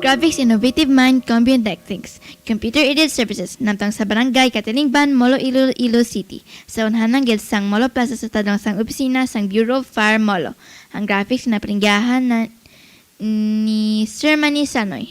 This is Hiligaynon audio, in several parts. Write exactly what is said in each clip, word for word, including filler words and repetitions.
Graphics Innovative Mind Combine Tech Things, Computer Aided Services, namtang sa Barangay Katilingban, Molo, Iloilo City, sa unhanang gilid sang Molo Plaza sa tadlong sang opisina sang Bureau of Fire Molo. Ang graphics na pinanggiahan na ni Sir Manny Sanoy.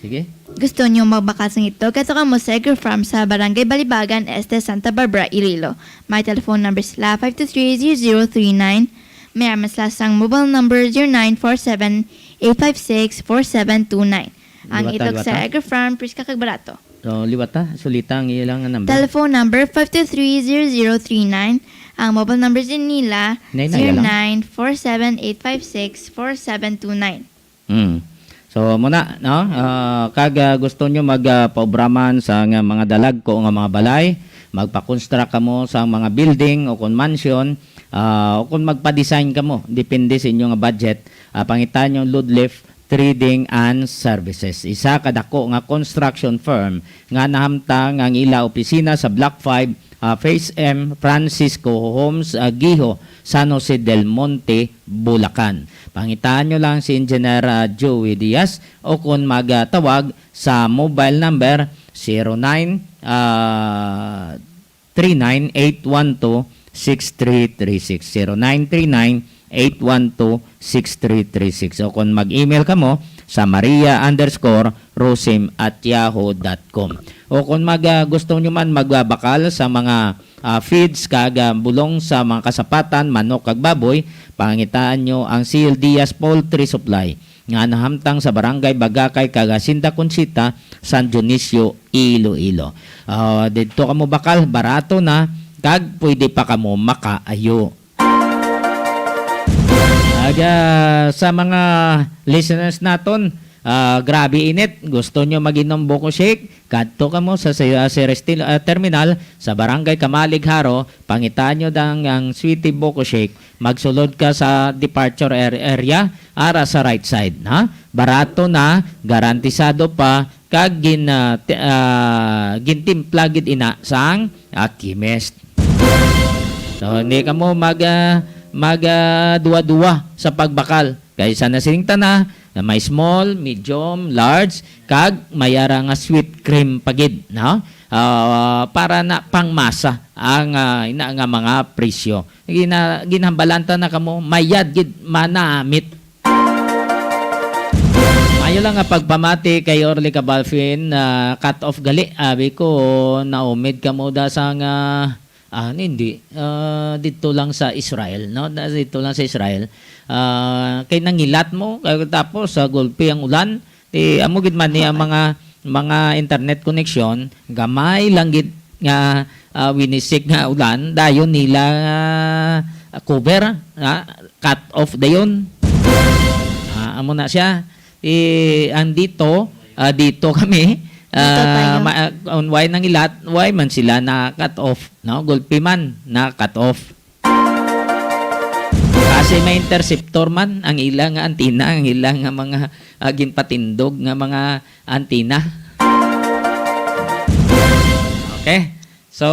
Sige. Gusto niyo magbakal sang itlog? Kadto kamo sa Egger Farm sa Barangay Balibagan Este, Santa Barbara, Iloilo. May telephone number sila, five two three zero zero three nine. May armas sila sang mobile number zero nine four seven eight five six four seven two nine. Ang Liwata, itlog sa liwata. Egger Farm, presko kag barato. So, liwata, sulita ang ilang number. Telephone number five two three zero zero three nine. Ang mobile number din nila, Nay, nay, lang. zero nine four seven eight five six four seven two nine. Mm. So, muna, no? Ah, kag ah, gusto nyo mag ah, paubraman sa nga mga dalagko nga mga balay, magpa-construct kamo sa mga building o kung mansion, ah, o kung magpa-design kamo, depende sa inyo nga budget, ah, pangitaan nyo Ludliff Trading and Services. Isa ka dako nga construction firm nga nahamtang ang ila opisina sa Block five, ah, Phase M, Francisco Homes, ah, Giho, San Jose del Monte, Bulacan. Pangitaan nyo lang si Engineer ah, Joey Diaz o kung magtawag sa mobile number zero nine, ah, three nine eight one two six three three six, zero nine three nine eight one two six three three six, o kung mag-email kamo sa maria underscore rosim at yahoo dot com. O kung mag, ah, gusto nyo man magbabakal sa mga ah, feeds kag ah, bulong sa mga kasapatan, manok kag baboy, pangitaan nyo ang C L Diaz Poultry Supply nga nahamtang sa Barangay Bagakay kag Hacienda Conchita, San Dionisio, Iloilo. Ah, didto kamo bakal, barato na, kag pwede pa kamo makaayo. Aga, sa mga listeners naton, ah, grabe init. Gusto nyo mag-inom Buko Shake? Kadto kamo sa, sa, sa Restil ah, Terminal sa Barangay Kamalig, Jaro. Pangitaan nyo dang ang Sweetie Buko Shake. Magsulod ka sa departure ar- area, ara sa right side, ha? Barato na, garantisado pa, kag gin, ah, ti- ah, gintimpla gid ina sang alchemist. So, hindi kamo mag, ah, mag, ah, duwa-duwa sa pagbakal. Kay sa nasiling tana, na may small, medium, large, kag may ara nga sweet cream pa gid, no? Ah, para na pangmasa ang ah, ina nga mga presyo. Gina, ginhambalan ta na kamo, mayad gid manamit. Maayo lang nga pagpamati kay Orly Cabalfin, ah, cut off gali. Abi ko, naumid kamo da sa nga, ah, hindi, ah, dito lang sa Israel, no? Da-, dito lang sa Israel. Ah, kay nangilat mo, kay tapos sa gulpi ang ulan, di amo gid man ni ang mga, mga internet connection, gamay lang gid nga ah, winisik nga ulan, dayon nila ah, cover, ah, cut off dayon. Ah, amo na siya. Eh, ang dito, ah, dito kami, Dito tayo. ah, ma- ah, on why nangilat, why man sila na cut off, no? Gulpi man na cut off. Kasi may interceptor man ang ila nga antenna, ang ila nga mga ah, ginpatindog nga mga antenna. Okay. So,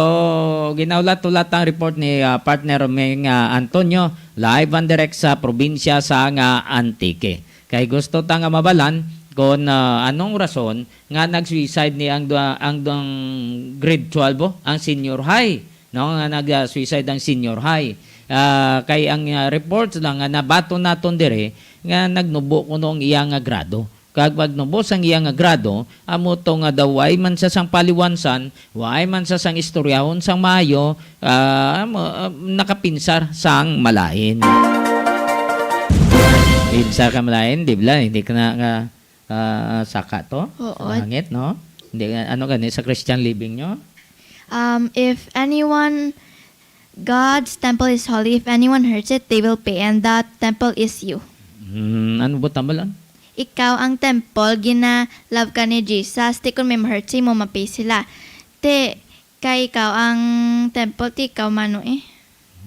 ginaulat-ulat ang report ni ah, partner Ming ah, Antonio, live and direct sa probinsya sa nga Antique. Kay gusto ta nga mabalan kung ah, anong rason nga nag-suicide ni ang, ang, ang grade twelve, oh, ang senior high, no, nga nag-suicide ang senior high. Ah, kay ang ah, reports lang nga nabaton naton dire nga nagnubo kuno ang iya nga grado. Kag pagnubo sang iya nga grado, amo to nga daw way man sa sang paliwansan, way man sa sang istoryahon sang maayo, ah, amo, ah, nakapinsar sang malain. Pinsar ka malain, di ba? Hindi ka na nga ah, saka to? Oo. Sa hangit, no? Hindi, ano gani sa Christian living nyo? Um, if anyone, God's temple is holy. If anyone hurts it, they will pay, and that temple is you. Hmm, ano ba tambalan? Ikaw ang temple, gina-love ka ni Jesus. Ti kun may ma-hurt sa imo, ma-pay sila. Ti, kay ikaw ang temple, ti ikaw mano eh.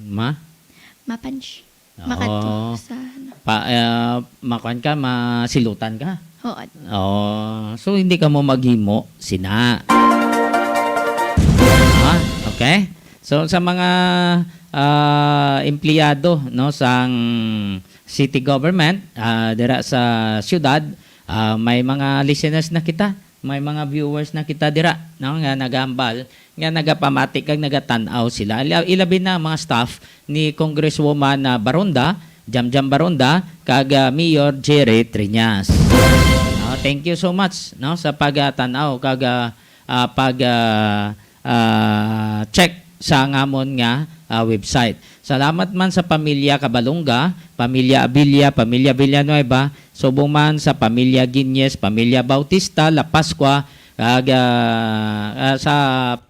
Ma? Mapansi. Oo. Makadto sa ano. Pa, ah, makuan ka, masilutan ka. Oo. Oh, so hindi ka mo maghimo sina. Ha? Okay? So, sa mga, ah, empleyado, no, sang city government, ah, dira sa siyudad, ah, may mga listeners na kita, may mga viewers na kita dira, no, nga nagahambal, nga nagapamati kag nagatan-aw sila. Ila-, ilabi na ang mga staff ni Congresswoman, ah, Baronda, Jamjam Baronda, kag, ah, Mayor Jerry Triñas. No, thank you so much, no, sa pagtan-aw kag, ah, ah, pag, ah, ah, check sa ngamon nga, ah, website. Salamat man sa pamilya Cabalunga, pamilya Abilia, pamilya Villanueva, subong man sa pamilya Guiñez, pamilya Bautista, La Pascua, kag, ah, ah, sa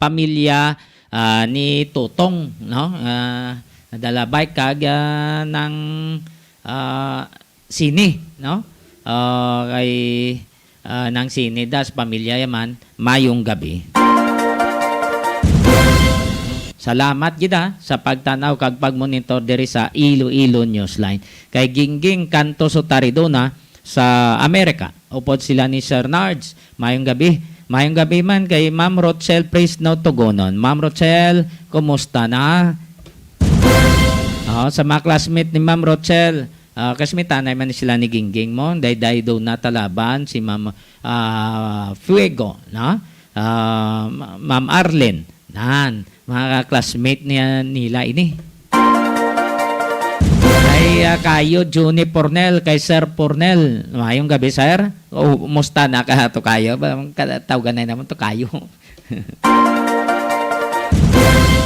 pamilya, ah, ni Tutong, no? Ah, Dalabay kag, ah, nang, ah, Sini, no? Ah, kay, ah, nang Sini das pamilya yaman, mayong gabi. Salamat gid, ah, sa pagtan-aw kag pagmonitor diri sa Iloilo Newsline. Kay Gingging Cantos Otaridona sa Amerika, upod sila ni Sir Nards. Mayong gabi. Mayong gabi man kay Ma'am Rochelle Fresno Tugonon. Ma'am Rochelle, kumusta na? Oh, sa mga classmate ni Ma'am Rochelle, ah, kasmitanay man sila ni Gingging mo, dayday do na talaban si Ma'am, ah, Fuego, no? Ah, Ma-, Ma'am Arlene, nan, mga classmate niya, nila ini. Kay, ah, kayo, Junie Pornel, kay Sir Pornel. Mayong gabi, sir. O, musta na ka, Tokayo? Ba, kada-, tawgan na naman, Tokayo.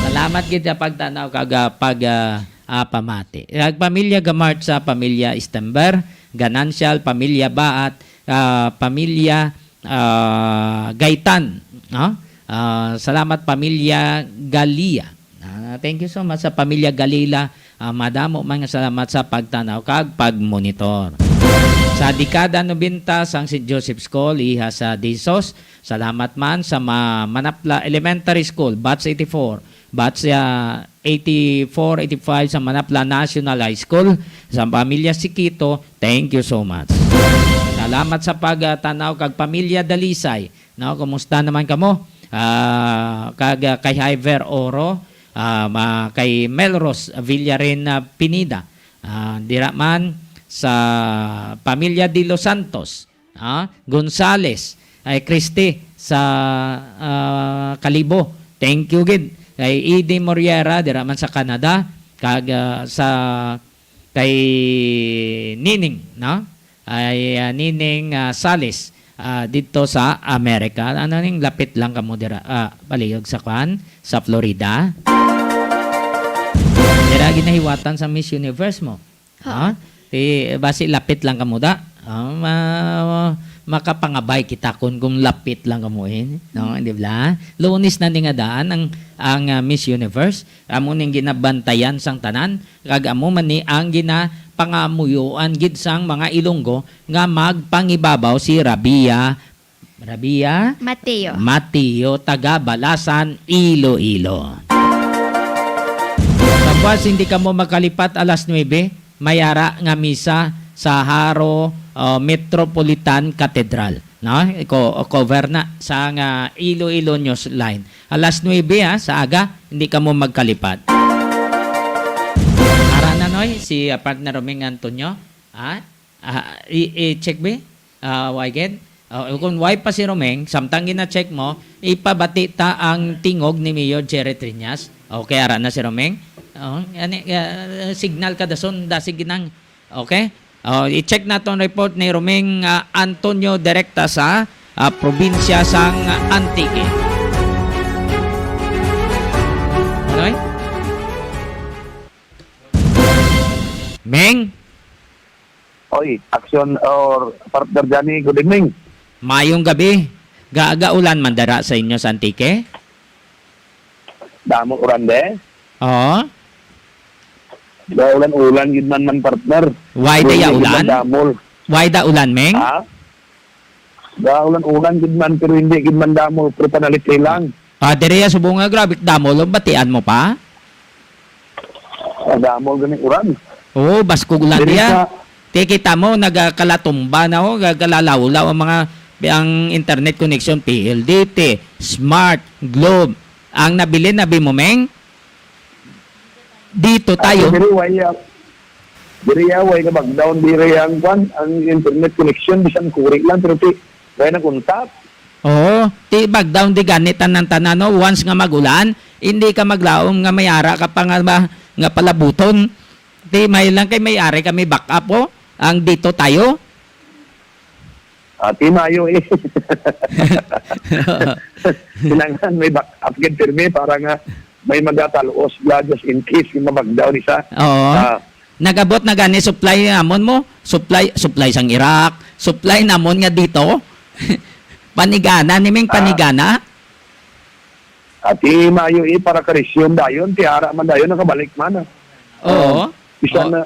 Salamat gid sa pagtanaw kag, ah, pag, ah, ah, pamati. Kag pamilya Gamart sa pamilya Stember, Ganancial, pamilya Baat, ah, pamilya, ah, Gaitan, no? Ah, salamat pamilya Galia. Ah, thank you so much sa pamilya Galila. Ah, madamo man nga salamat sa pagtanaw kag pagmonitor. Sa dekada nobenta sang Saint Joseph's School, iha sa Disos, salamat man sa Ma-, Manapla Elementary School, Batch eighty-four, Batch, ah, eighty-four, eighty-five sa Manapla National High School, sa pamilya Sikito, thank you so much. Salamat sa pagtanaw kag pamilya Dalisay, no? Kumusta naman kamo? Ah, kag, ah, kay Hyver Oro, ah, ma-, kay Melrose Villarin, ah, Pineda, ah, dira man sa pamilya De Los Santos, ah, Gonzales, ay Christy sa, ah, Kalibo. Thank you gid kay Edie Moriera dira man sa Canada, kag, ah, sa kay Nining, no? Ay, ah, Nining, ah, Salis, ah, didto sa Amerika. Ano ning lapit lang kamo dira, ah, palihog sa kwan, sa Florida? Dira ginahiwatan sa Miss Universe mo. Ha? Ha? Ti, basi lapit lang kamo da. Ah, ma-, makapangabay kita kun, kung lapit lang kamo, eh, no? Di ba? Lunes na ni nga daan ang, ang, ah, Miss Universe. Amo ning ginabantayan sang tanan, kag amo man ni ang ginapangamuyoan gid sang mga Ilonggo nga magpangibabaw si Rabia, Rabia Mateo. Mateo, taga Balasan, Iloilo. Sa buwas, hindi kamo magkalipat, alas nuebe, may ara nga misa sa Jaro, uh, Metropolitan Cathedral, no? Iko, cover na sa nga Iloilo News Line. Alas nuebe, ha, sa aga, hindi kamo magkalipat. Ara na, Noy, si, ah, partner Roming Antonio. Ha? Ah, i-, i-check, be? Ah, why again? Ah, kung why pa si Roming, samtang gina-check mo, ipabati ta ang tingog ni Mayor Jerry Triñas. Okay, ara na si Roming. Oh, ani, ah, signal ka dason, dasig ginang. Okay? Oh, i-check naton report ni Roming, ah, Antonio direkta sa, ah, probinsya sang Antique. Noy? Ming? Oy, action or partner Johnny, good evening. Mayong gabi. Ga-, gaulan man dara sa inyo sa Antique? Damo ulan, de. Oo. Gaulan-ulan gid man, man, partner. Why da Hindi ya gid man ulan? Damol. Why da ulan, Meng? Ha? Gaulan-ulan gid man, pero hindi gid man damol, pero panalipay lang. Ah, diri ya subong nga grabe damol, batian mo pa? Ah, damol gani uran. Oo, baskog ulan Diri diya. sa Ti kita mo, nagakalatumba na, oh, gagalalaulaw ang mga, ang internet connection, P L D T, Smart, Globe. Ang nabilin, nabi mo, Meng? Dito tayo. Diri way, ah, diri, ah, way nga backdown diri ang kwan, ang internet connection, bisan kuri lang, pero ti, way nag-untat. Oo, ti backdown di gani tanan-tanan, no? Once nga mag-ulan, hindi ka maglaom nga may ara ka pa nga, ba, nga palabuton. Ti may lang kay may ari kami backup, oh. Ang dito tayo. Ah, ti mayo, eh. Kailangan may backup gid pirmi para nga may magatalos bala just in case yung mabagdaw ni sa. Oo. Ah. Nagabot na gani supply namon mo? Supply, supply sang Iraq. Supply namon nga dito. Panigana, ni Ming, ah, panigana? Ati mayo, eh, para ka-resume dayon, ti ara man dayon, nakabalik man, ah. Oo. Ah, bisan Oo. na,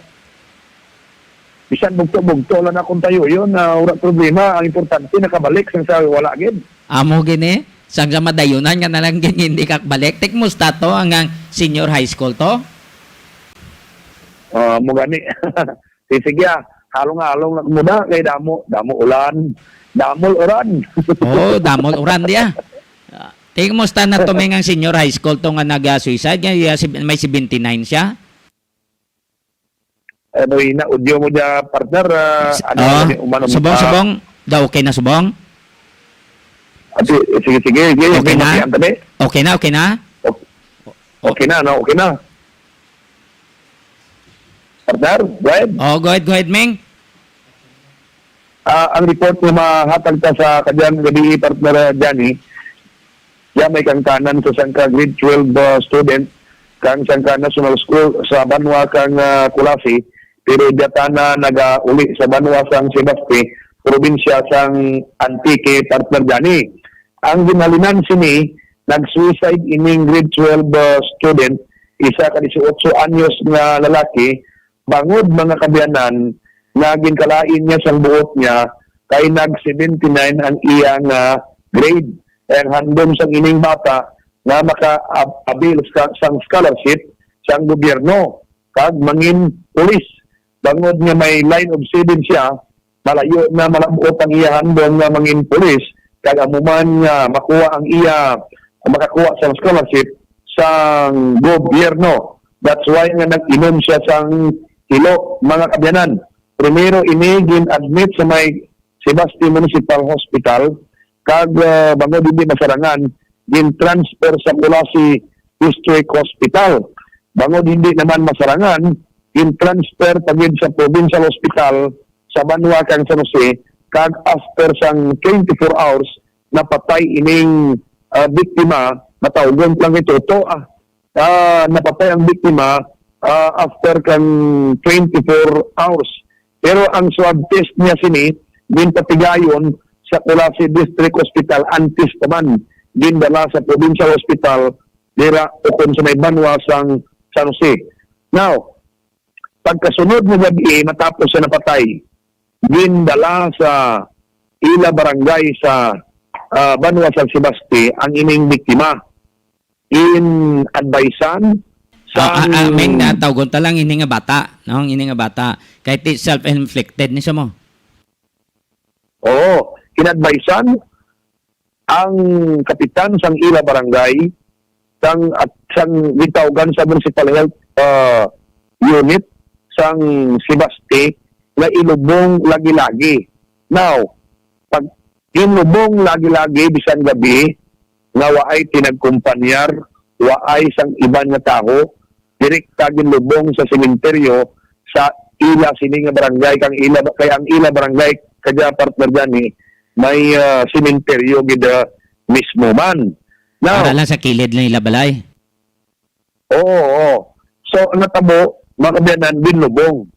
bisan bugto-bugto lang akong tayo yun, ah, wala problema. Ang importante, nakabalik sang sa wala gid. Amo gini, sang sa madayunan nga nalang gid hindi ka balik. Tik, musta to, ang, ang senior high school to? Ah, mo gani. Sige, sige, ah. Halong-halong lang muna kay damo, damo ulan. Damol uran. Oh, damol uran diya. Ah, tingin mo, sta na tuming ang senior high school to nga nag-suicide? Nga, iya, si, may seventy-nine siya? Ano, ina, audio mo dya, partner? Ah, S-, ano, ah, ano, umano mo subong, pa? Subong. Da, okay na, subong? Ah, si-, sige, sige, sige. Okay May na? Makian kami. Okay na, okay na? Okay. O-, Okay na, no? Okay na. Partner, go ahead. Oh, go ahead, go ahead, Ming. Ah, ang report nga mahatag ta sa kadyang gabi, partner, ah, Johnny, ya may kangtanan sa sangka grade twelve, ah, student kang sangka National School sa banwa kang, ah, Culasi, pero dya tana nagauli sa banwa sang Sebaste, probinsya sang Antique, partner, Johnny. Ang ginhalinan sini, nag-suicide ining grade twelve, ah, student, isa ka dieciocho anyos nga lalaki, bangod, mga kaabyanan, nga ginkalain niya sang buot niya kay nag seventy-nine ang iya nga grade. Kay ang handom sang ining bata nga maka-, ab-, avail sa, sang scholarship sang gobyerno kag mangin pulis. Bangod nga may line of seven siya, malayo na malab-ot ang iya handom nga mangin pulis, kag amo man nga makuha ang iya, makakuha sang scholarship sang gobyerno. That's why nga nag-inom siya sang hilo, mga kaabyanan. Primero ini gin-admit sa may Sebaste Municipal Hospital, kag, ah, bangod hindi masarangan, gin-transfer sa Culasi District Hospital. Bangod hindi naman masarangan, gin-transfer pa gid sa Provincial Hospital sa banwa kang San Jose, kag after sang twenty-four hours, napatay ining, ah, biktima, matawgon lang ito, to, ah, ah, napatay ang biktima, ah, after kang twenty-four hours. Pero ang swab test niya sini, ginpatigayon sa Culasi District Hospital antes pa man gindala sa Provincial Hospital dira ukon sa may banwa sang San Jose. Now, pagkasunod nga gab-i, matapos siya napatay, gindala sa ila barangay sa, ah, banwa sang Sebaste ang ining biktima. Gin-advisean Ah, ah, sang ah, Ming, natawgon ta lang ini nga bata, no? Ini nga bata. Kay ti self-inflicted ni siya mo. Oo, gin-advisean ang kapitan sang ila barangay, sang, at sang gitawgan sa municipal health, ah, unit sang Sebaste nga ilubong lagi-lagi. Now, pag ginlubong lagi-lagi bisan gab-i nga waay tinagkumpanyar, waay sang iban nga tawo, direkta ginlubong sa sementeryo sa ila sini nga barangay, kang ila, kay ang ila barangay, kadya, partner, gani may, ah, sementeryo gid, ah, mismo man. Now, Para lang sa kilid lang ila balay. Oo, oo. So, ang natabo, mga kaabyanan, ginlubong.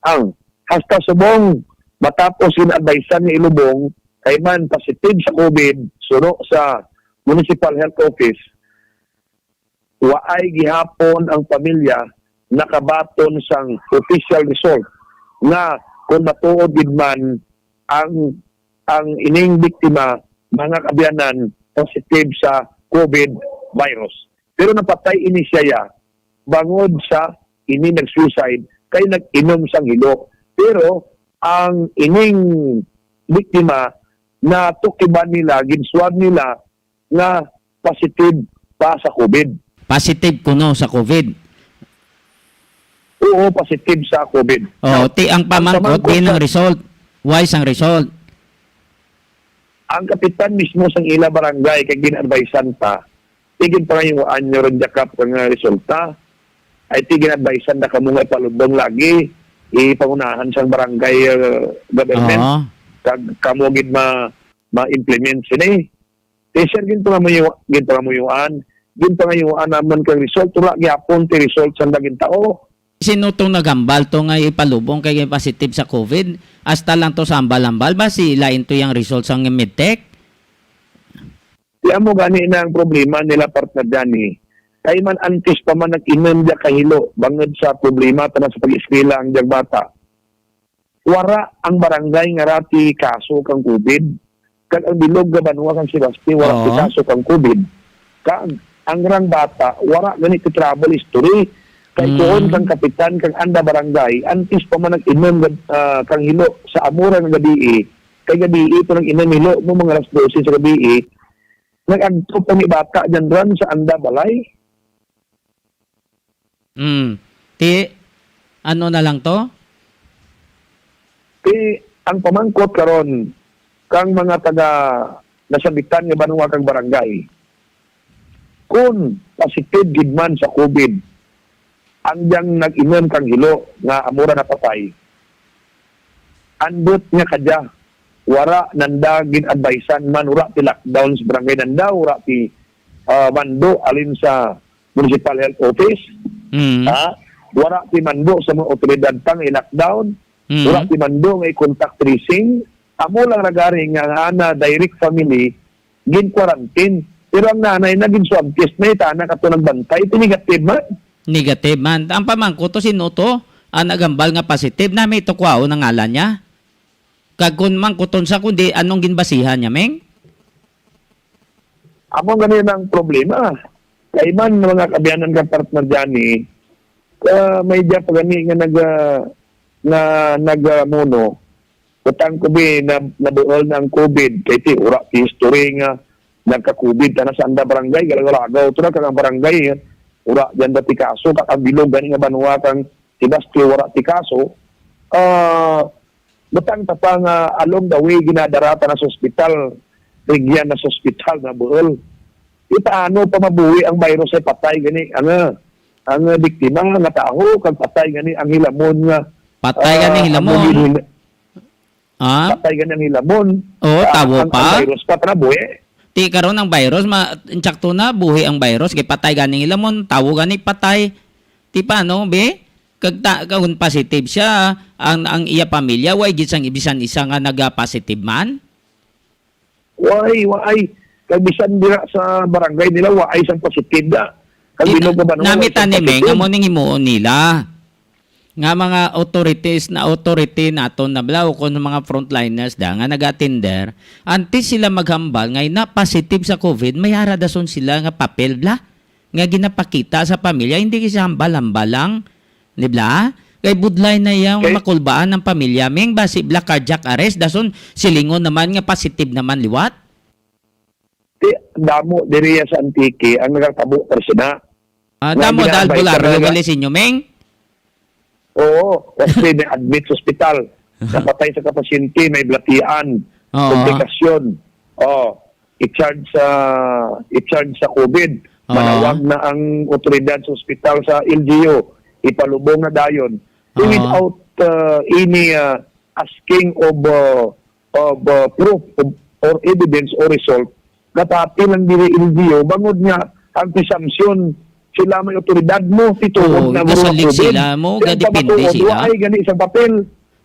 Ang, hasta subong, matapos gin-advisean nga ilubong, kay man positive sa COVID, suno sa Municipal Health Office, waay gihapon ang pamilya nakabaton sang official result nga kung matuod gid man ang, ang ining biktima, mga kaabyanan, positive sa COVID virus. Pero napatay ini siya, ya, bangod sa ini nag-suicide kay nag-inom sang hilo. Pero ang ining biktima, natukiban nila, ginswab nila nga positive pa sa COVID. Positive kuno sa COVID. Oo, positive sa COVID. Oh, Now, ti ang ang pamangkot pamangkot din ang sa result. Why sang result? Ang kapitan mismo sang ila barangay kay gin-advisean ta, ti ginpangayuan nyo rin jakap nga resulta. Ay ti gin-advisean na kamo nga ipalubong lagi, ipangunahan sang barangay, uh, government. Oo. Kag kamo gid ma ma-implement sini. Ti sir, ginpangamuyo-, ginpangamuyuan, ginpangayuan naman kang result, wala gyapon ti result sang daging tao. Sino tong naghambal to nga ipalubong kay positive sa COVID? Hasta lang to sa hambal-hambal ba si lain to yang result sang medtech? Di amo gani na ang problema nila, partner Johnny. Kay man antes pa man nag-inom diya kahilo bangod sa problema tanan sa pag-eskwela ang diyang bata. Wara ang barangay nga rati kaso kang COVID. Kag ang bilog nga banwa kang Sebaste wara ti Oo. kaso kang COVID. Kag ang rang bata wara gani ti travel history. Kay Mm. tuon kang kapitan kang anda barangay, antes pa man nag-inom gab-, ah, kang hilo sa amo ra nga gabii, kay gabii pa nag-inom hilo mo mga alas dose sa gabii, nag-agto pa ni bata dyan ran sa anda balay. Mm. Ti, ano na lang to? Ti, ang pamangkot karon kang mga taga nasabitan nga banwa kag barangay, kun positive gid man sa COVID ang diyang nag-inom kang hilo nga amo ra napatay, andot nga kadya, wara nanda gin-advisean man, wara ti lockdown sa barangay nanda, wara ti, ah, mando alin sa Municipal Health Office. Mm. Ha? Wara ti mando sa mga otoridad pa nga i-lockdown. Mm. Wala ti mando nga i-contact tracing. Amo lang ra gani nga ana direct family gin-quarantine. Pero ang nanay na gin-swab test na itana kato nagbantay, ti negative man. Negative man. Ang pamangko to, sino to? Ang nagambal nga positive, na may tukwaon ang ngalan niya. Kag kung mangkuton sa kundi, anong ginbasihan niya, Meng? Amo gani ang problema. Kay man, mga kaabyanan kang partner Johnny, ah, may diya pa gani nga nag-, ah, nga nagamuno. Butang ko bi, na, nabuol na ang COVID. Kay ti, ura ti history nga nagka-COVID tana sa anda barangay, galagaw-lagaw. Ito na kang barangay, eh. Ura diyan dati kaso, kag ang bilog gani nga banwa kang Sebaste, wala ti kaso. Ah, butang ta pa nga along the way, ginadara ta na sa ospital, rigyan na sa ospital na buol. Ita ano pa mabuhi ang virus ay patay gani ang, ah, ang, ah, biktima nga tawo, kag patay gani ang hilamon nga, Patay gani ah, hilamon? amo gin-, Ah? patay gani ang hilamon. Oo, Ah, tawo ang, ang pa. virus pa, tara, buhi. Ti karon ang virus, ma-, insakto na, buhi ang virus, kay patay gani ang hilamon, tawo gani patay. Ti paano, be? Kag ta-, kung positive siya, ang, ang iya pamilya, way gid sang bisan isa nga naga-positive man? Why, why? Kag bisan dira sa barangay nila, why sang positive na? Kag Di-, bilog nga banwa, why namita sang ni Meng, positive? Amo ning himuon nila. Nga mga authorities na authority naton na bala, o kung mga frontliners da, nga nag-attender, antes sila maghambal nga na positive sa COVID, may ara dason sila nga papel bala, nga ginapakita sa pamilya, hindi kasi hambal-hambal lang. Di ba? Kay budlay na yang Okay. makulbaan ang pamilya, Ming, basi bala cardiac arrest, dason silingon naman nga positive naman liwat. Ti, damo diri sa Antique ang nagakabo, pero sina. Ah, Nga damo dahil ginaabay bular, ka talaga. Gali sa inyo, Ming? Oo, kasi may admit sa ospital. Napatay sa kapasyente, may blatian, Oo. komplikasyon. Oh, i-charge sa, i-charge sa COVID. Oo. Manawag na ang otoridad sa ospital sa L G U. Ipalubong na dayon. Oo. Without, uh, any, uh, asking of, uh, of, uh, proof of, or evidence or result, napati lang diri L G U, bangod nga ang presumption, sila may otoridad mo, titungod Oo, na mga gasalig COVID. sila mo, Kaya gadepende pamatuod, sila. Wa ay gani isang papel.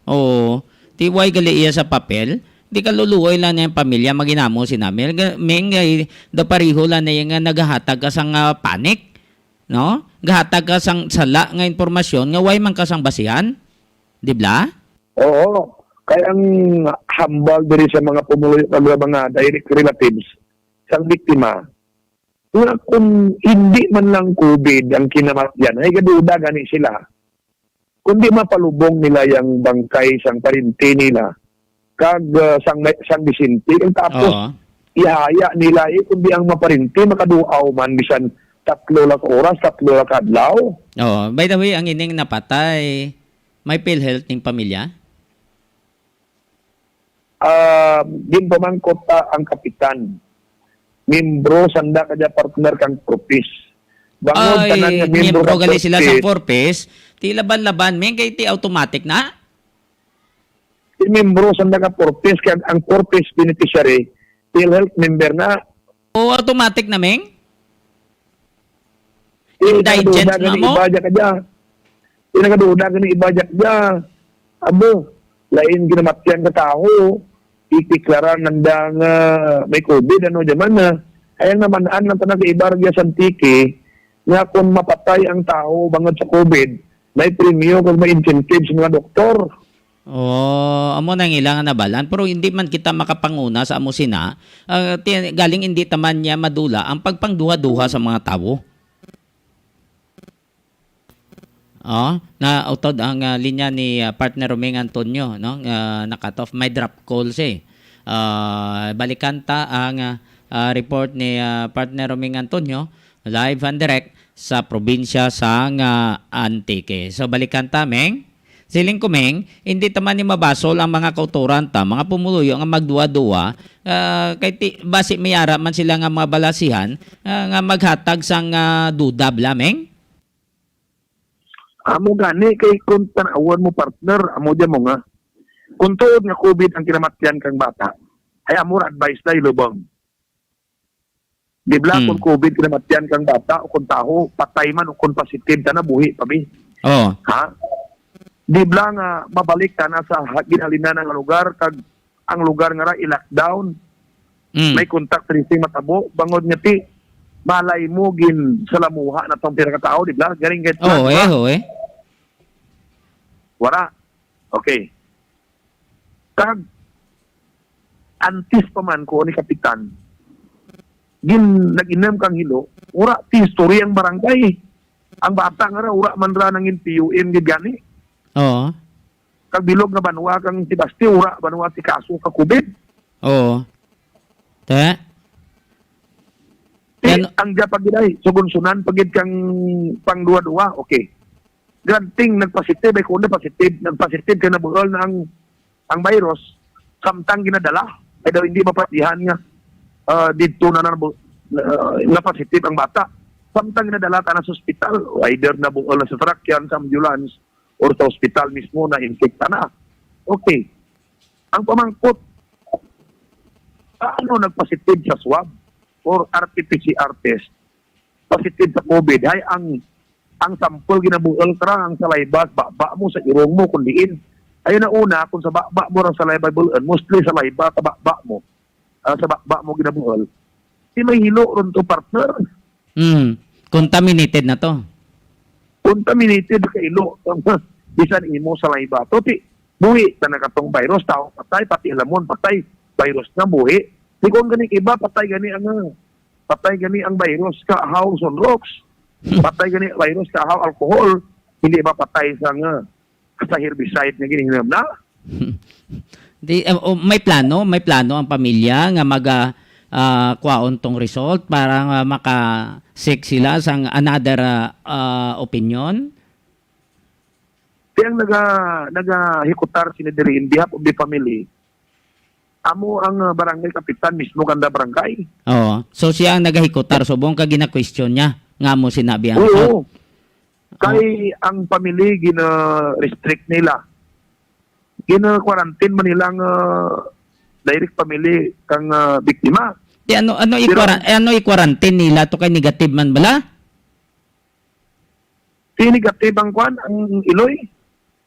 Oo. Ti way gali iya sa papel, di kaluluoy lang niya ang pamilya, maginamo si Namel. Ga-, Ming, ay, da pareho lang na iya nga naghahatag ka sang, ah, panic, no? Gahatag ka sang sala nga impormasyon nga way man ka sang basihan. Di bala? Oo. Kay ang hambal diri sa mga pumuluyo kag mga direct relatives sang biktima, nga kung hindi man lang COVID ang kinamatyan, ay gaduda gani sila. Kundi mapalubong nila yang bangkay sang parinti nila, kag, ah, sang may, sang Vicente, kag tapos Oo. ihaya nila, eh, kundi ang maparinti makaduaw man, bisan tatlo lang ka oras, tatlo lang ka adlaw. Oh, by the way, ang ining napatay, may PhilHealth ning pamilya? Ah, ginpamangkot ta ang kapitan. Miyembro sanda ka dya, partner, kang Corpis. Bangod tanan nga Ay, miyembro miyembro kang gali sila sa Corpis, Corpis, ti laban-laban, men, kay ti automatic na? Ti miyembro sanda ka Corpis, kag ang Corpis beneficiary, PhilHealth member na. O, automatic na, Meng? Indigent na mo? Iba dya ka dya. Di nagaduda gani iba dya ka dya. Abo, lain ginamatyan ka tawo. Itiklara nanda nga may COVID, ano, dya man na. Ay, ang naman-an lang tanan sa iba ra dya sa Antique, nga kung mapatay ang tawo bangod sa COVID, may premyo kag may incentive sa mga doktor. Oh, amo na ang ila nga nabalan. Pero hindi man kita makapanguna sa amo sina. Ah, ti-, galing hindi taman niya madula ang pagpangduha-duha sa mga tawo. Oh, nautod ang, ah, linya ni, ah, partner Roming Antonio, no? Ah, na-cut off. May drop call siya, eh. Ah, balikan ta ang, ah, ah, report ni, ah, partner Roming Antonio, live and direct sa probinsya sang, ah, Antique. So, balikan ta, Meng. Siling ko, Meng, hindi ta man ni mabasol ang mga kautoran ta, mga pumuluyo nga magduwa-duwa, ah, kay ti-, basi may ara man sila nga mga balasihan, ah, nga maghatag sang, ah, duda bala, Meng? Amo gani, kay kung tan-awon mo, partner, amo dyan mo nga. Kung tuod nga COVID ang kinamatyan kang bata, ay amo ra advice na ilubong. Di bala, Hmm. kung COVID kinamatyan kang bata o kung tawo, patay man o kung positive, tana buhi pa, bi. Oh. Ha? Di bala nga mabalik tana sa ha-, ginhalinan nga lugar, kag ang lugar nga ra i-lockdown. Mm. May contact tracing matabo, bangod nga ti, malay mo, gin salamuha na tong pira ka tawo, di ba? Galing kay Oo, eh, oo, eh. Wala. Okay. Kag, antes pa man ko ni Kapitan, gin, nag-inom kang hilo, wala ti istorya ang barangay. Ang bata nga ra, wala man ra nangin P U M gid gani. Oo. Kag bilog nga banwa kang Sebaste, wala banwa ti kaso ka COVID. Oo. Te? Ti, Yan ang Japan gid ay, sugunsunan pa gid kang pangduwa-duwa, okay. Granting nagpositive, ay kung positive, nagpositive kay nabuol na ang, ang virus, samtang ginadala. Ay daw hindi mapatihan nga, ah, didto na, na, ah, nga positive ang bata. Samtang ginadala ta na sa ospital, either nabuol na sa sasakyan, sa ambulance, or sa ospital mismo na infekta na. Okay. Ang pamangkot, paano nagpositive sa swab or R T P C R test? Positive sa COVID. Hay, ang, ang sample ginabuol ka ra, ang saliva, sa baba mo, sa irong mo, kung diin. Ayun na una, kung sa baba mo, ang saliva, buol, mostly saliva, sa baba mo. Ah, sa baba mo ginabuol. Di may hilo ron to, partner. Mm. Contaminated na to. Contaminated ka ilo. Bisan imo saliva to, ti, buhi na na katong virus, tao patay, pati lamon patay, virus na buhi. Di ko ang gani iba, patay gani ang, ah, patay gani ang virus, kahaw sunrox. Patay gani virus, kahaw alcohol. Hindi ba patay sa nga, sa herbicide nga ginihinam na? Di, eh, oh, may plano, may plano ang pamilya nga maga, ah, kwaon tong result para nga maka-seek sila sang another, ah, ah, opinion? Ti ang naga-, nagahikutar sini diri in behalf of the family, amo ang, ah, barangay kapitan mismo kanda barangay. Oo. So, siya ang nagahikutar subong kag gina-question niya nga amo sinabi ang Oo. result. Kay ang family gina-restrict nila. Gina-quarantine man nila ang, ah, direct family kang, ah, biktima. Di ano, ano Pero i-quara-, ano i-quarantine nila to kay negative man bala? Ti negative ang kwan, ang iloy.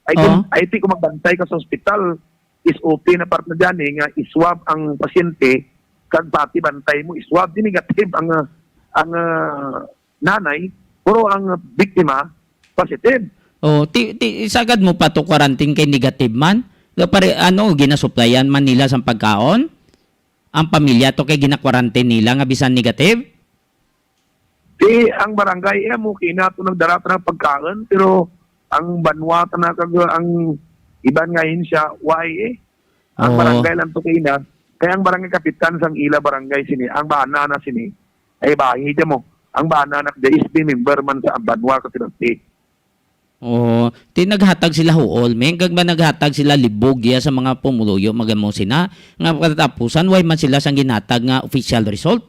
Ay, kung, Oo. ay, ti kung magbantay ka sa ospital, is O P na part na dyan eh, nga iswab ang pasyente, kag pati bantay mo, iswab. Ti negative ang, ah, ang, ah, nanay, pero ang biktima, positive. Oh, ti, ti, sagad mo pa to quarantine kay negative man? Nga pare, ano, ginasuplayan man nila sang pagkaon? Ang pamilya to kay gina-quarantine nila nga bisan negative? Ti, ang barangay, eh, mo kina to nagdala ta ng pagkaon, pero ang banwa ta na kag ang iban nga ahensya, why eh? Ang Oo. barangay lang to kina, kaya ang barangay kapitan sang ila barangay sini, ang bana na sini, ay bahi dyan mo. Ang bana anak di is member man sa Banwa Kasinati. Oh, ti naghatag sila huol, men, kag ba naghatag sila libog ya sa mga pumuluyo, magamo sina, nga katapusan, way man sila sang ginhatag nga official result?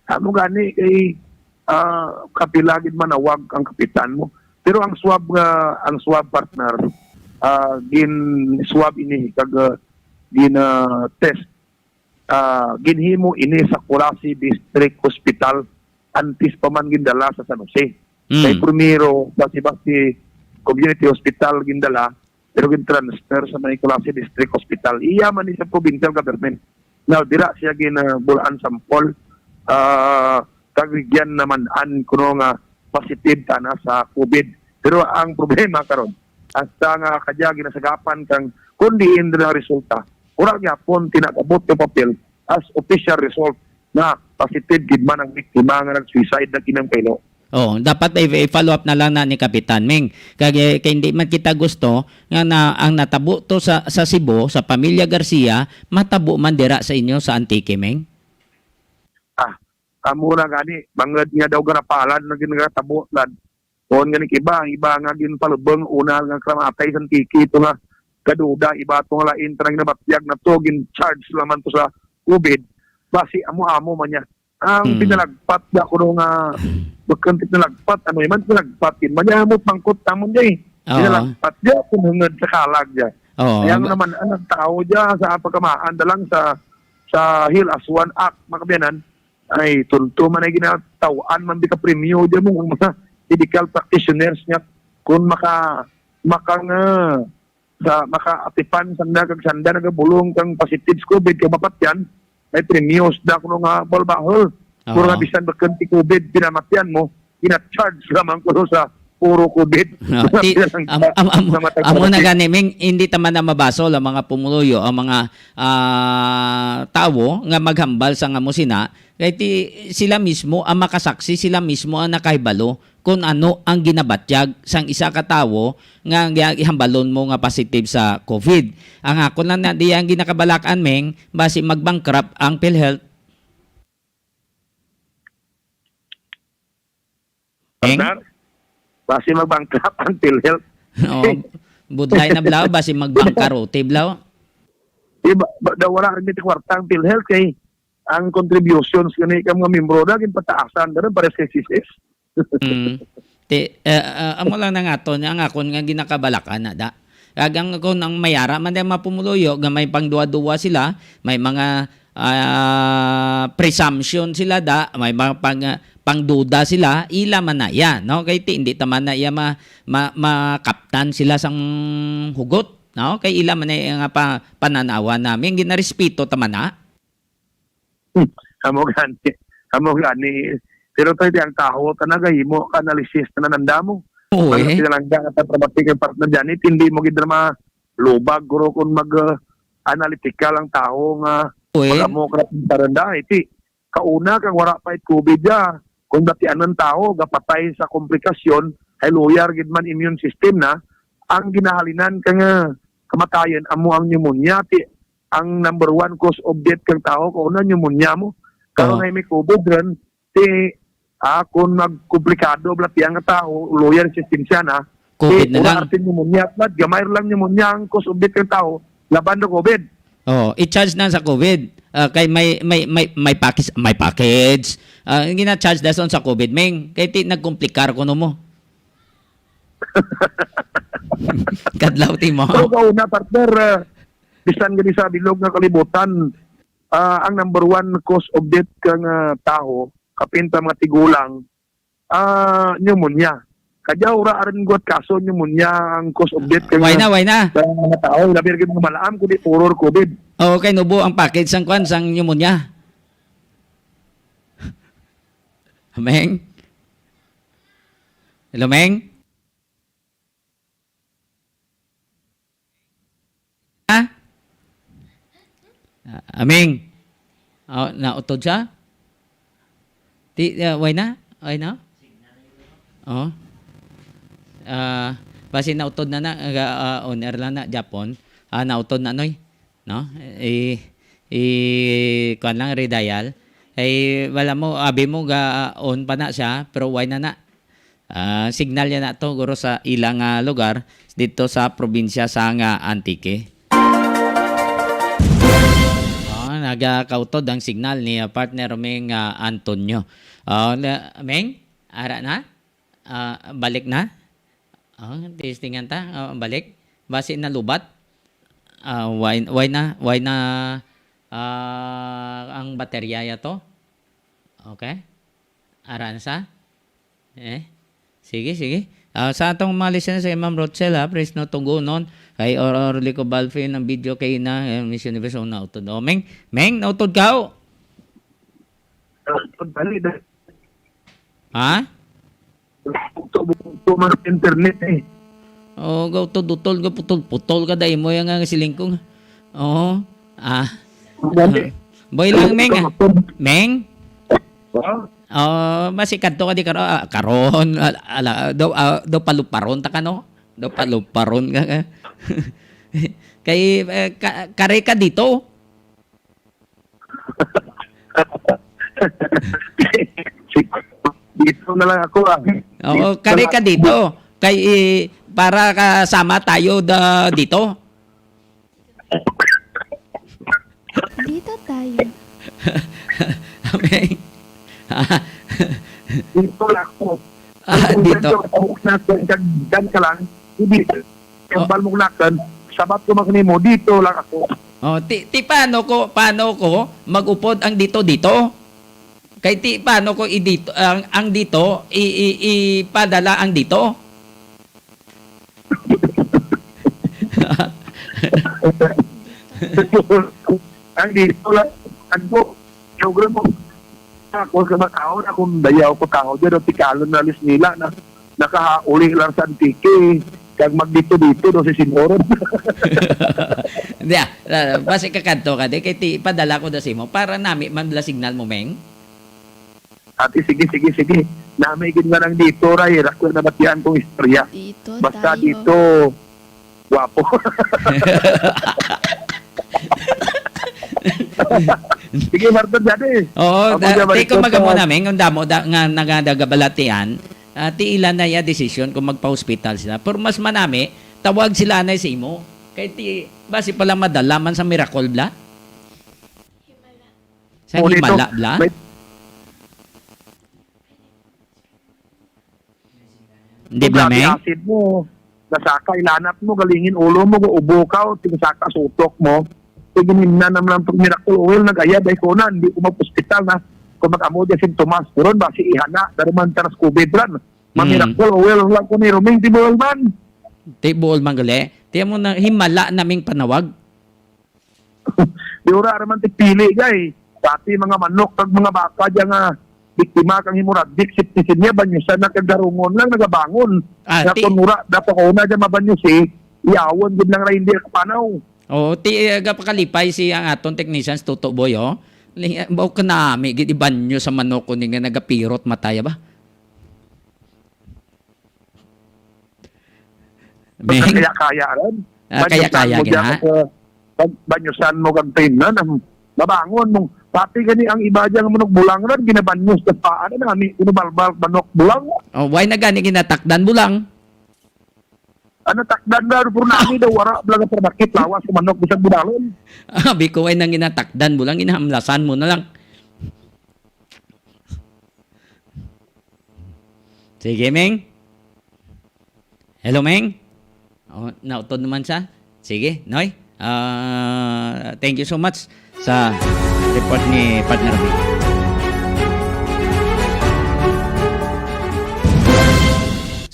Amo gani kay, ah, kapila gid manawag ang kapitan mo. Pero ang swab nga, ang swab, partner, ah, gin-swab ini kag, ah, gin, ah, test, ah, ginhimo ini sa Culasi District Hospital antes pa man gindala sa San Jose. Mm. Kay primero, sa Sebaste Community Hospital gindala, pero gin-transfer sa may Culasi District Hospital. Iya man ni sa provincial government. Now, dira siya gin, ah, bulaan sample, ah, kag gigyan naman-an kuno nga positive tana sa COVID. Pero ang problema karon, hasta nga kadya ginasagapan kang kun diin dira ang resulta, wala gyapon tinagabot nga papel as official result nga positive gid man ang biktima nga nag-suicide nag-inom kay lo. Oh, dapat i-, i-follow up na lang na ni Kapitan Ming. Kag, eh, kay hindi man kita gusto nga na, ang natabo to sa, sa Cebu, sa pamilya Garcia, matabo man dira sa inyo sa Antique, Ming? Ah, amo na gani, bangod nga daw garapalan na gin-, ginatabo na. Tuon gani iba, ang iba nga ginpalubong una nga karamatay sa Antique, ito nga gaduda, iba to nga lain, tanang nabatyag na to, gin-charge lamang to sa COVID. Basi amo-amo man niya. Ang Hmm. pinalagpat da kuno nga, bukon ti pinalagpat, ano man pinalagpat, yun man niya, amo pangkot tamon niya eh. Oo. Pinalagpat niya, kung hangad sa kalag niya. Oo. Kaya Ba- naman, ang tao niya sa pagkamaan, dalang sa, sa Hill as One Act, makabiyanan, ay, tunto man ay ginataw-an man di ka premyo diya mo, ang mga medical practitioners niya, kung maka, maka nga, sa makaatipan sanda kag sanda nagabulong kang positive sa COVID kag mapatyan, may premyos da kuno nga bahol-bahol. Pero Oo. nga bisan bakun ti COVID pinamatyan mo, gina-charge lamang kuno sa puro COVID. No, ti, Bilang am, am, am, namatay amo na namatay. Gani, Ming, hindi ta man na mabasol ang mga pumuluyo, ang mga, ah, tawo nga maghambal sa nga mo sina, kay ti, sila mismo ang makasaksi, sila mismo ang nakahibalo kung ano ang ginabatyag sang isa ka tawo nga, nga ihambalon mo nga positive sa COVID. Ang ako lang na di ang ginakabalak-an, Ming, basi mag-bankrupt ang PhilHealth. Ming? Partner, basi mag-bankrupt ang PhilHealth. Oo, budlay na blaw, basi magbangkarote blaw. Di ba, ba, daw wala rin dito kwarta ang PhilHealth kay ang contributions gani ka mga membro na ginpataasan na rin para sa S S S. Mm. Ti, eh, ah, amo lang na nga to, ang akon nga ginakabalakan na da. Kag ang akon ang mayara man ang mga pumuluyo, nga may pangduwa-duwa sila, may mga, ah, presumption sila da, may mga pang, pangduda sila, ila man na iya, no? Kay ti, hindi ta man na iya ma, ma, makaptan sila sang hugot, no? Kay ila man na iya nga pa, pananawan namin, ginarespeto ta man na. Hmm, amo gani. Amo gani. Pero tayo di ang tawo ta nagahimo ka analysis na nananda mo. Oo, Ang eh. Pinalangga ka traumatic ang partner dyan, eh, hindi mo gid na malubag, guro, kung mag, uh, analytical ang tawo nga Oo, eh. Pag-amo ka na pintaranda, eh, ti, kauna kang wala pa it COVID ya, kung dati anong tawo, gapatay sa komplikasyon, ay luyar gid man immune system na, ang ginahalinan ka nga kamatayan, amo ang pneumonia, ti, ang number one cause of death kang tawo, kauna pneumonia mo. Karon Oo. Ay may COVID rin, ti, ah, kung nagkomplikado, balatian nga tawo, luyar resistensya na, COVID ti, na wala lang. Atin pneumonia, at gamay lang pneumonia ang cause of death kang tawo, laban na COVID. Oh, i-charge na sa COVID. Ah, kay may, may, may, may package, may package. Ah, ang gina-charge na sa COVID, Ming. Kay ti, nagkomplikar ko no mo. Kadlaw ti mo. Pero kauna, partner, ah, bisan gani sa bilog nga kalibutan, ah, ang number one cause of death kang, ah, tawo, kapin ta mga tigulang, ah, pneumonia. Kadya ura arin guwat kaso pneumonia ang cause of death kang Why na, why na? Sa mga tao, labi ra gid mga malaam, kundi puro COVID. Oo, kay nubo ang package sang kwan, sang pneumonia. Meng? Hello, Meng? Ha? Ah, Aming. Oh, nautod siya? Ti, ah, why na? Why na? Oh. Ah, basi nautod na na, ah, ah, on air lang na, Japon. Ah, nautod na, Noy. No? I, i, kuwan lang, redial. Ay, wala mo, abi mo, ga-on pa na siya, pero why na na? Ah, signal niya na to, guro, sa ila nga lugar, dito sa probinsya sa nga Antique. Ah, nagakautod ang signal ni, ah, partner Ming, ah, Antonio. Ah, la-, Ming, ara na? Ah, balik na? Ah, testingan ta. Ah, balik. Basi na lubat. Ah, why, why na, why na, ah, ang baterya ya to? Okay. Aran sa? Eh? Sige, sige. Ah, sa atong mga listeners, kay Ma'am Rochelle, ha, Fresno, Tugunon, kay Or-, Orly Cobalfin, ang video kay na, eh, Miss Universe, oh, nautod. Oh, Meng, Meng, nautod ka, oh. Nautod, bali, da-, Ha? Nautod, nautod man ang internet, eh. Oh, gautod-utod, gaputol-putol ka, dahil mo yung nga silingkong. Oo. Ah. Bali. Boy lang, Meng, ah. Meng? Ha? Oh, basi kadto ka di karo-, ah, karon, ala, ala, daw, ah, daw paluparon ta ka, no? Daw paluparon ka, ka. Kay, eh, ka-, kare ka dito. Dito na lang ako, ah. Oo, Dito kare na ka lang. dito. Kay, eh, para kasama tayo da-, dito. Dito tayo. Okay. Dito lang ako. Ah, Kung dito. Medyo ako na, dyan, dyan ka lang. Hindi. Kung Oh. Balmugnakan, sabat ko man kanimo, dito lang ako. Oh, ti, ti paano ko, paano ko mag-upod ang dito, dito? Kay ti paano ko i-dito, ang, ang dito, i, i, ipadala ang dito? Ang dito lang, ano, program mo. Ako sa mga tao na kung dayaw ko tao dyan, o tikalon na alis nila na nakahauli lang sa Antique, kag magdito-dito do si Sinoron. Hindi, ah, ah, basi kakadto ka, di, kay ti, padala ko na sa imo, para nami man bala signal mo, Meng. Ate, sige, sige, sige. Nami gid nga nang dito, ra, hira ko na batian kong istorya. Dito Basta tayo. Dito, guwapo. Sige, Martin, dati. Oo, Ako da-, dyan, take ko Martin, magamo sa namin, kung damo da, nga nagadagabalatian, ah, ti ila na ya desisyon kung magpa-hospital sila. Pero mas manami, tawag sila na sa imo. Kay ti, basi pala madala man sa miracle bla? Sa Ngunit himala ito, bla? may Di Kung ba, grabe Meng? Acid mo, nasaka ilanat mo, galingin ulo mo, ubo ka, o tinsaka sa utok mo. Kaya ginimna naman ang miracle oil, nag-ayad, ay ko na, hindi ko mag-hospital na. Kung mag-amo di sintomas, pero basi ihana, daruman ka nas COVID ran. Mm. Ma-miracle oil lang ko ni Roming, di mo man. Di buol man gali. Tiyan mo na, himala naming panawag. Di ura ra man ti pili, gay. Pati mga manok kag mga baka diya nga biktima kang hemorrhagic septicemia, banyosan na kag darungon lang nagabangon. Ah, Nga ti- kun ura, dapat ko na diya mabanyosi, iyawon gid lang ra hindi kapanaw. Oo, ti, eh, gapakalipay si ang aton technicians, Tuto Boy, oh. Ling-, baw ka nami, gid ibanyo sa manok ko ni nga nagapirot mataya ba? Basta Meng? Kaya-kaya rin. Ah, Banyosan kaya-kaya mo gid, dyan ha? Sa, ban-, banyosan mo kag tayo na, nang mabangon mo. Pati gani ang iba dyan, manok bulang rin, ginabanyos sa paan, ano, ami, kuno balbal, manok bulang. Oh, why na gani ginatakdan bulang? Ano, takdan na, pero nami daw, wara, bala nga panakit, lawas, sa manok, bisag budalon. Abi ko, why nang ginatakdan bulang, ginahamlasan mo na lang. Sige, Meng. Hello, Meng. Oh, nautod naman siya. Sige, Noy. Ah, thank you so much sa report ni Partner Meng.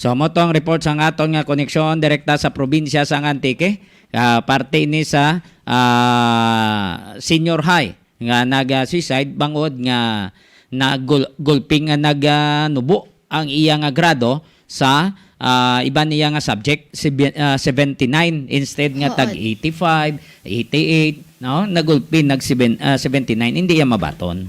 So, mo to ang report sa aton nga koneksyon direkta sa probinsya sa Antique. Ah, parte ni sa, ah, senior high nga naga-suicide bangod nga nagul-, gulpi nga naganubo ang iya nga grado sa, ah, iban niya nga subject, si bi-, ah, seventy-nine instead nga tag Hood. Eighty-five, eighty-eight, no? Nagulpi, nag seven, ah, seventy-nine, hindi iya mabaton.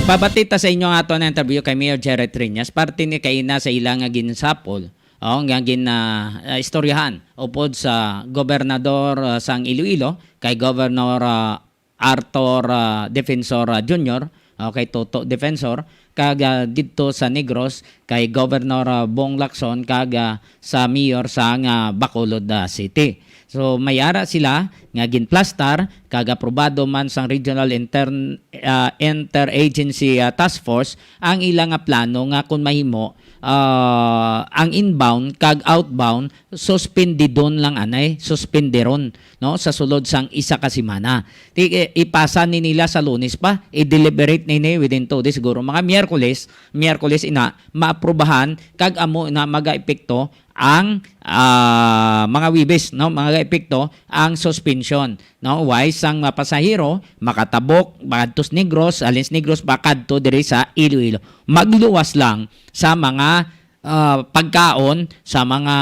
Ipabati ta sa inyo ang ato na interview kay Mayor Jerry Triñas, parte ni kaina sa ila nga ginsapol Oh, nga gin ah, ah, istoryahan upod sa gobernador ah, sang Iloilo, kay Governor ah, Arthur ah, Defensor ah, Junior, o kay Toto Defensor, kag ah, didto sa Negros kay Governor ah, Bong Lacson, kag ah, sa mayor sang ah, Bacolod ah, City. So may ara sila nga ginplastar kag aprobado man sang Regional Intern ah, Interagency ah, Task Force ang ila nga plano nga, kun mahimo, ah, ang inbound kag outbound suspendidon lang anay, suspenderon, no, sa sulod sang isa ka semana. Ti, eh, ipasa ni nila sa Lunes pa, i-deliberate nini within two days, siguro mga Miyerkules, Miyerkules ina, maaprubahan kag amo na magaepekto ang ah, mga Huwebes, no, magaepekto ang suspension, no, why sang mga pasahero makatabok, makadto sa Negros, halin sa Negros, makadto diri sa Iloilo. Magluwas lang sa mga ah, pagkaon, sa mga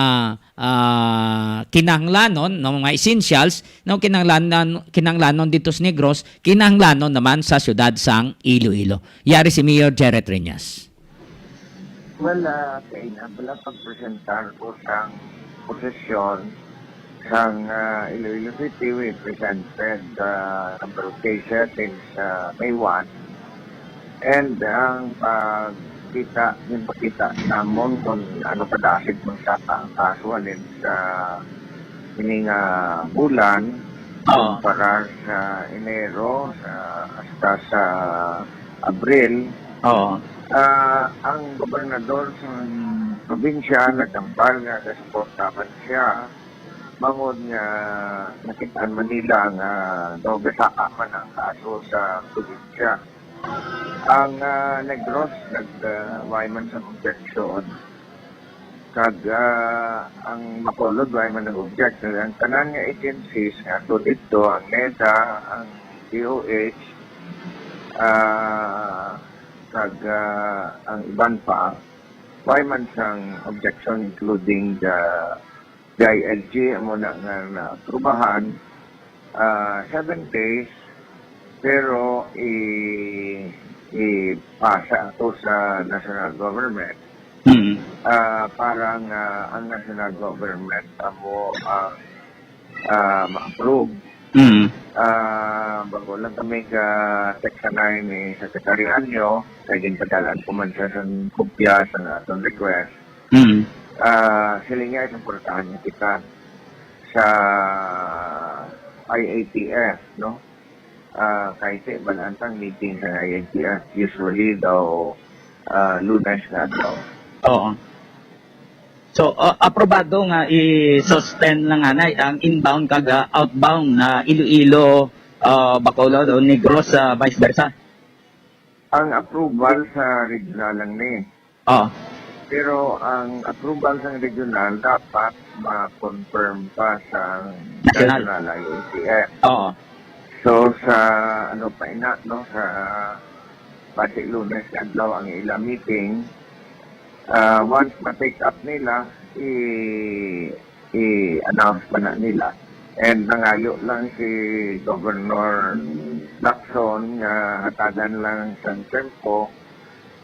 ah, kinahanglanon, no, mga essentials, no, kinahanglanon, kinahanglanon dito sa Negros, kinahanglanon naman sa siyudad sang Iloilo. Yari si Mayor Jerry Triñas. Well, uh, kaina bala pagpresentar ko sang posisyon sang ah, Iloilo City. We presented the number of cases since ah, May one. And ang pagkita, yung pagkita namon kung ano kadasig man sa ang kaso halin sa ini nga bulan, Oo. Kumpara sa Enero, sa, hasta sa Abril, Oo. ah, ang gobernador sa probinsya nagambal nga gasuporta man siya bangod nga nakit-an man nila nga daw gasaka man ang kaso sa probinsya. Ang ah, Negros nag ah, way man sa objection. Kag ah, ang Bacolod way man nag-object. Ang tanan nga agencies nga ato didto, ang NEDA, ang DOH, ah, kag ah, ang iban pa, way man sang objection, including the DILG, amo na nga naaprubahan, ah, seven days, pero i ipasa ato sa national government Mm. ah, para nga ang national government amo ang ah, ma-approve. Mm. Ah, bago lang kami ka text anay ni Secretary Anyo, kay ginpadala-an ko man siya sang kopya sa atong request. Mm. Ah, siling niya, suportahan niya kita sa I A T F, no? Ah, kay sa iban ang meeting sa I A T F, usually daw ah, Lunes nga adlaw. Oo. So, uh, aprobado nga i-suspend lang anay ang inbound kag uh, outbound na Iloilo, uh, Bacolod o Negros, uh, vice versa. Ang approval sa regional lang ni. Oh. Pero ang approval sa regional dapat ma-confirm pa sa National. National I A T F. Oo. So sa ano pa ina, no, sa basi Lunes adlaw ang ila meeting. Ah, once ma-take up nila, i i-announce pa na nila. And nangayo lang si Governor Lacson nga hatagan lang sang tempo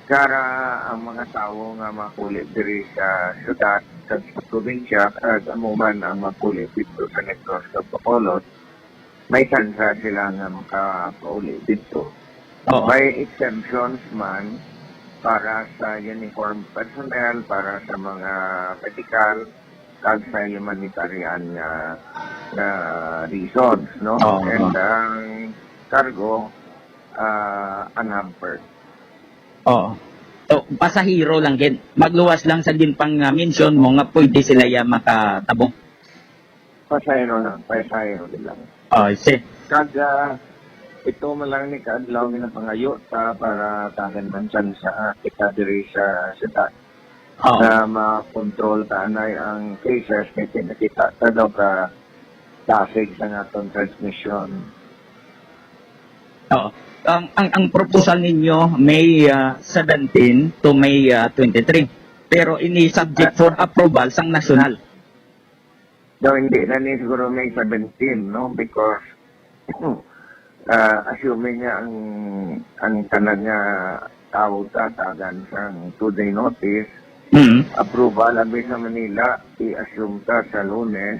para ang mga tawo nga makuli diri sa syudad kag sa probinsya kag amo man ang makuli dito sa Negros kag Bacolod, may tsansa sila nga makapauli dito. Oo. May exemptions man para sa uniform personnel, para sa mga medical, kag sa humanitarian nga, nga reasons, no? Oo. And ang cargo, ah, unhampered. Oo. So, pasahero lang gid. Magluwas lang sa ginpang-mention mo nga pwede sila ya makatabong. Pasahero lang, pasahero lang. Oh, I see. Kag ah, ito man lang ni kaadlaw ginapangayo ta para tagan man tsansa kita diri sa syudad Oo. na ma-control ta anay ang cases kay nakita ta daw ka dasig sa aton transmission. Oo. Ang, ang, ang proposal ninyo May ah, seventeen to May ah, twenty-three. Pero ini subject for approval sang national. Daw hindi na ni siguro May seventeen, no? Because ah, assuming nga ang ang tanan nga tawo tatagan sang two-day notice, Mm. Approval abi sa Manila, i-assume ta sa Lunes.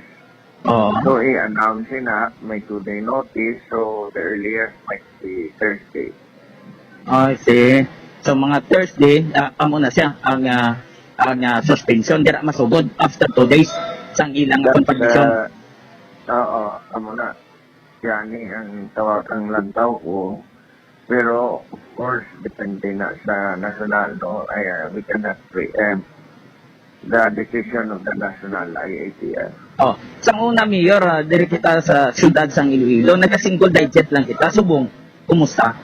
Oo. So, i-announce na, may two-day notice, so the earliest might be Thursday. I see. So, mga Thursday, ah, amo na siya, ang, ah, ang, ah, suspension, dira masugod after two days sang ilang That, confirmation. Ah, oo, amo na. Gani ang tawag, ang lantaw ko. Pero, of course, depende na sa national, no? Ay, ah, we cannot preempt the decision of the national I A T F. Oh, sang una, Mayor, ah, diri kita sa siyudad sang Iloilo, naga-single digit lang kita. Subong, kumusta?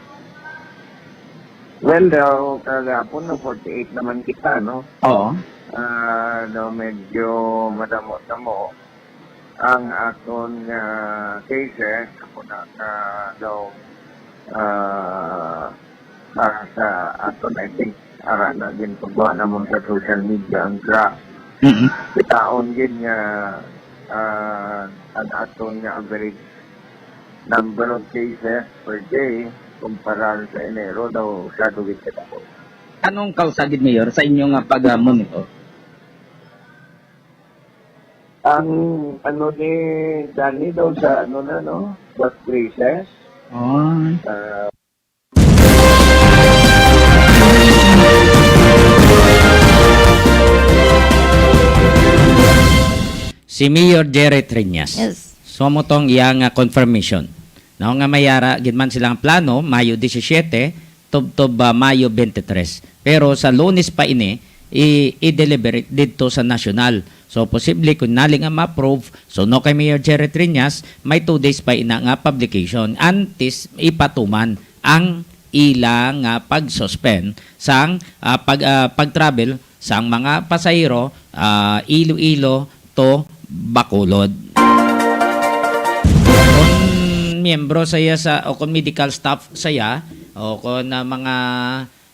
Well, daw, kagapon, no, forty-eight naman kita, no? Oo. Ah, daw medyo madamo-damo ang aton nga cases, ako na nga daw, ah, para sa aton, I think, ara na din pagbuha namon sa social media ang graph. Mm-mm. Kitaon gid nga, ah, ang aton nga average number of cases per day kumpara sa Enero daw masyado gid kadako. Anong kausa gid, Mayor, sa inyo nga pag-monitor? Ang ano ni Danny daw sa ano na, no? What places? Oh. Ah, Si Mayor Jerry Triñas. Yes. So, mo tong iya nga confirmation. No, nga may ara gid man silang plano, Mayo disisiete, tubtob, ah, Mayo twenty-three. Pero sa Lunes pa ini, i-, i-deliberate didto sa nasyonal. So, posible kung nali nga ma-approve, so no kay Mayor Jerry Triñas, may two days pa ina nga publication antes ipatuman ang ila nga pag-suspend sang, ah, pag, ah, pag-travel sang mga pasahero, ah, Iloilo to Bacolod. Kung miyembro saya sa, o kung medical staff saya, o kung, ah, mga,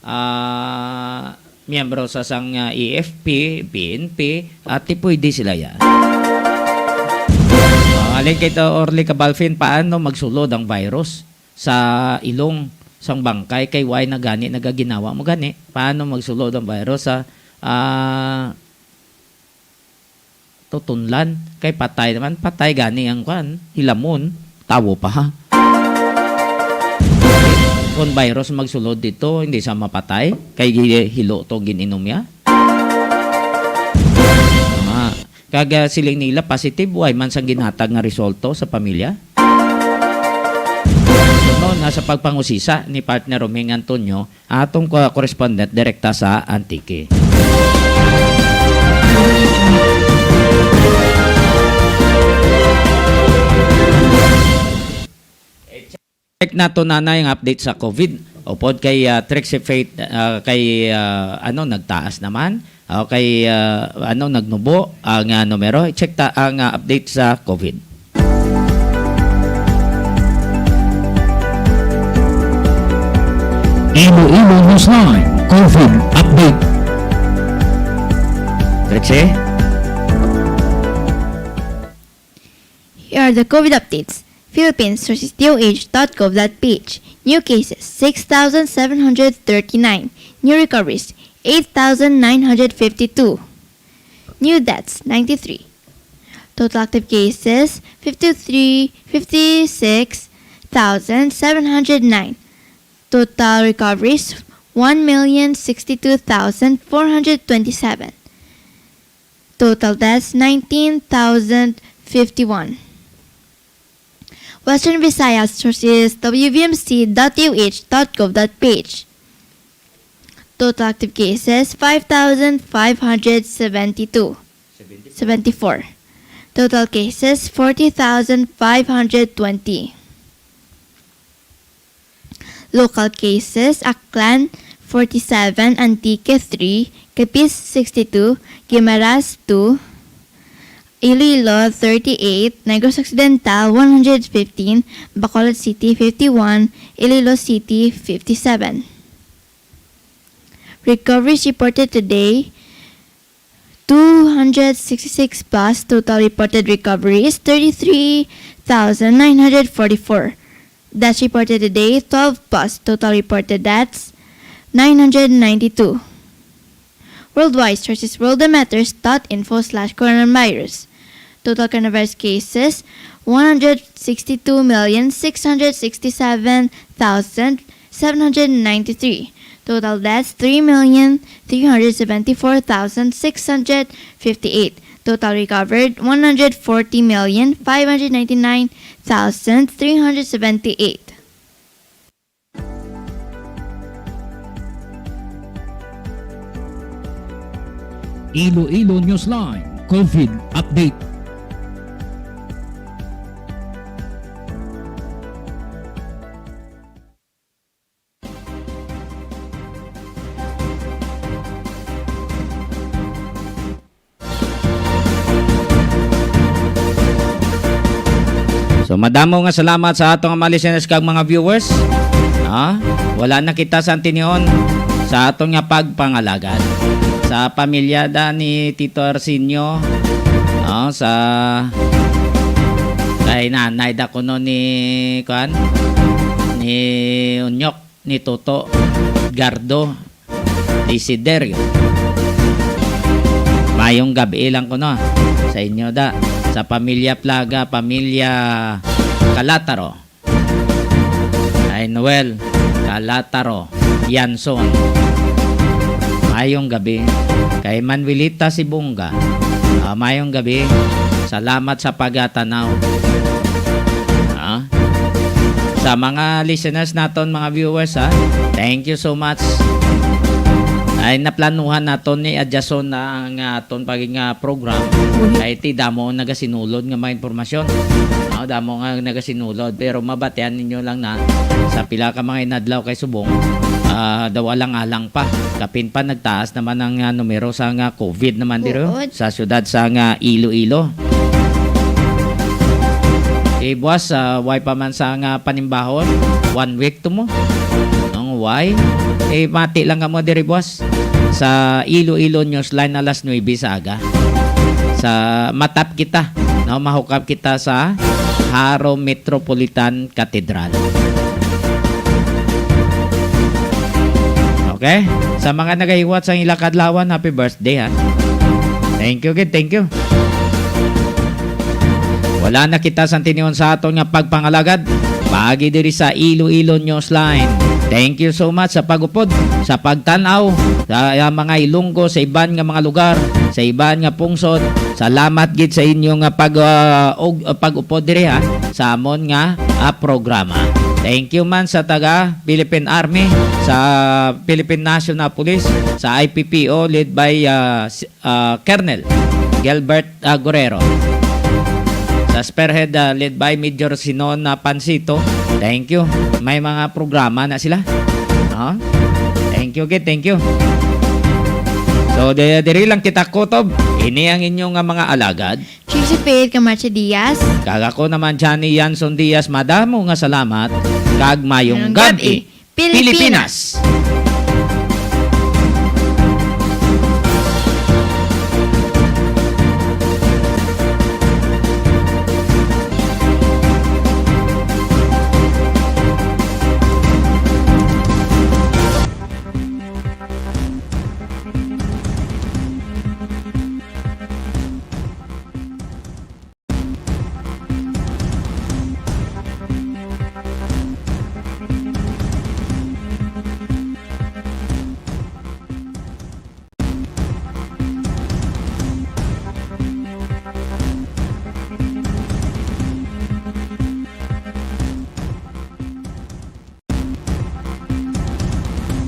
ah, miyembro sa sang, ah, A F P, P N P, at di pwede sila ya. Ah, halin kay to, Orly Cabalfin, paano magsulod ang virus sa ilong sang bangkay kay why na gani nagaginawa mo gani? Paano magsulod ang virus sa, ah, tutunlan? Kay patay naman, patay gani ang kwan, hilamon, tawo pa ha. Kung virus magsulod dito, hindi sa mapatay, kay gi-, hilo to gin-inom ya. Ah, kag, ah, siling nila positive, way man sang ginhatag nga resulto sa pamilya. Sunod na sa pagpangusisa ni partner Roming Antonio, atong ko-, correspondent direkta sa Antique. Check nato, nanay, ang update sa COVID. Upod kay, ah, Trixie Faith, ah, kay, ah, ano, nagtaas naman. O kay, ah, ano, nagnubo ang, ah, numero. I-check ta ang, ah, update sa COVID. Iloilo Newsline COVID update. Trixie? Here are the COVID updates. Philippines, sources D O H dot gov dot P H. New cases, six thousand seven hundred thirty-nine. New recoveries, eight thousand nine hundred fifty-two. New deaths, ninety-three. Total active cases, fifty-three, fifty-six thousand seven hundred nine. Total recoveries, one million sixty-two thousand four hundred twenty-seven. Total deaths, nineteen thousand fifty-one. Western Visayas, sources W V M C dot U H dot gov dot P H. Total active cases, five thousand five hundred seventy-two. Seventy-four. Total cases, forty thousand five hundred twenty. Local cases, Aklan, forty-seven, Antique, three, Capiz, sixty-two, Guimaras, two, Iloilo, thirty-eight, Negros Occidental, one hundred fifteen, Bacolod City, fifty-one, Iloilo City, fifty-seven. Recoveries reported today, two hundred sixty-six plus. Total reported recoveries, thirty-three thousand nine hundred forty-four. Deaths reported today, twelve plus. Total reported deaths, nine hundred ninety-two. Worldwide, sources world matters dot info slash coronavirus. Total coronavirus cases, one hundred sixty-two million six hundred sixty-seven thousand seven hundred ninety-three. Total deaths, three million three hundred seventy-four thousand six hundred fifty-eight. Total recovered, one hundred forty million five hundred ninety-nine thousand three hundred seventy-eight. Iloilo Newsline COVID Update. So, madamo nga salamat sa ato nga mga listeners kag mga viewers. Ha? Wala na kita sa tinion sa aton nga pagpangalagad. Sa pamilya da ni Tito Arsenio, no? Sa kay nanay da kuno ni, kuan, ni Unyok, ni Toto Gardo, Desiderio. Mayong gabi lang kuno sa inyo da, sa pamilya Plaga, pamilya Calataro. Ay, Noel Calataro Yanson. Mayong gabi. Kay Manuelita Sibunga. Ah, mayong gabi. Salamat sa pagatanaw. Ah, sa mga listeners naton, mga viewers, ha, thank you so much. Ay, naplanuhan naton ni adyason na ang, ah, aton paging, ah, program. Kay ti damo ang nagasinulod nga mga impormasyon. Ah, damo nga nagasinulod, pero mabatian ninyo lang na sa pila ka mga inadlaw kay subong, ah, daw alang-alang pa. Kapin pa nagtaas naman ang, ah, numero sa nga COVID naman diri, oh, sa syudad sa nga Iloilo. Eh, buwas, ah, way pa man sa nga panimbahon, one week to mo. Ang way, eh, mati lang kamo diri, buwas, sa Iloilo Newsline alas nuebe sa aga. Sa matap kita, no, mahukab kita sa Jaro Metropolitan Cathedral. Okay? Sa mga nagahiwat sa ila kadlawan, happy birthday, ha. Thank you, kid. Thank you. Wala na kita sa tinion sa aton nga pagpangalagad. Paagi diri sa Iloilo Newsline. Thank you so much sa pag-upod, sa pagtan-aw, sa, ah, mga Ilonggo, sa iban nga mga lugar, sa iban nga pungsod. Salamat gid sa inyo nga pag, ah, og, ah, pag-upod diri, ha, sa amon nga, ah, programa. Thank you man sa taga Philippine Army, sa Philippine National Police, sa I P P O led by, ah, si, ah, Colonel Gilbert, ah, Guerrero. Sa Spearhead, ah, led by Major Sinon, ah, Pansito. Thank you. May mga programa na sila. Ah, thank you, kid. Thank you. So, di-, diri lang kita kutob. Ini ang inyo nga mga alagad. Chief Sipit Camacho Diaz. Kag ako naman, Johnny Yanson Diaz. Madamo nga salamat. Kag mayong Mayong gab-i, gab-i, Pilipinas. Pilipinas.